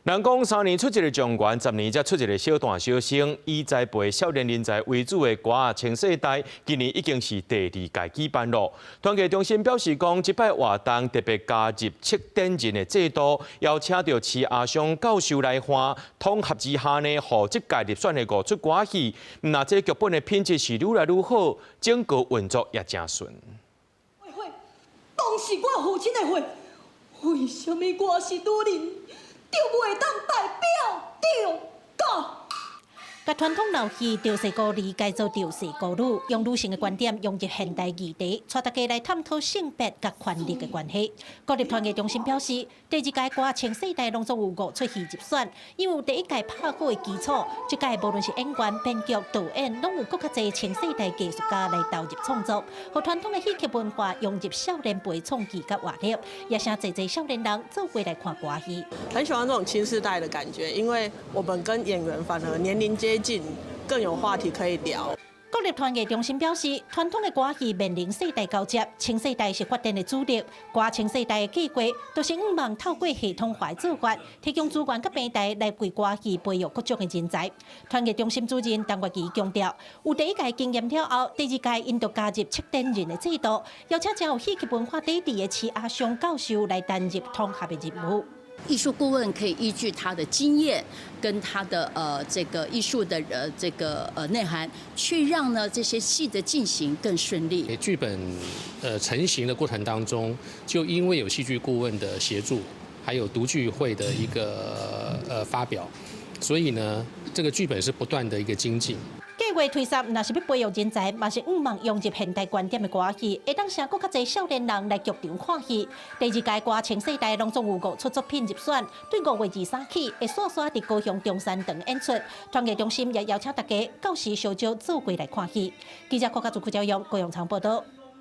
人講3年出一个狀元，10年才出一个小旦小生。以栽培少年人才為主的歌仔青世代，今年已經是第二屆舉辦咯。團藝中心表示講，這擺活動特別加入策展人的制度，邀請著徐阿松教授來看，統合之下呢，予這屆入選的五齣歌仔戲，若這個劇本的品質是愈來愈好，整個運作也誠順。當是我父親的血，為什麼我是女人，就袂當代表著家？共傳統老戲著勢孤兒改做著勢孤女，用女性的觀點融入現代議題，帶大家來探討性別佮權力的關係。國立團藝中心表示，第二屆歌仔青世代攏總有五齣戲入選，因為有第一屆拍好的基礎，這屆無論是演員、編劇、導演，攏有閣較濟青世代藝術家來投入創作，予傳統的戲曲文化融入少年輩創意佮活力，也誠濟濟少年人做伙來看歌戲。很喜歡這種青世代的感覺，因為我們跟演員反而年齡接近，更有話題可以聊。國立團藝中心表示，傳統的歌戲面臨世代交接，青世代是發展的主力。歌青世代的計劃，就是向望透過系統化的做法，提供資源佮平台來為歌戲培育各種的人才。團藝中心主任陳月琪強調，有第一屆經驗了後，第二屆𪜶就加入策展人的制度，邀請誠有戲劇文化底蘊的徐阿松教授來擔任統合的任務。藝術顧問可以依據他的經驗跟他的這個藝術的這個內涵，去讓呢這些戲的進行更順利。劇本成型的過程當中，就因為有戲劇顧問的協助，還有讀劇會的一個發表，所以呢，這個劇本是不斷的一個精進。計劃推捒，若是欲培育人才，嘛是向望融入現代觀點的歌戲，會當吸閣較濟少年人來劇場看戲。第二屆歌青世代攏總有五齣作品入選，對5月23起會紲紲佇高雄中山堂演出。團藝中心也邀請大家到時相招做伙來看戲。記者郭家祖、柯昭勇高雄場報道。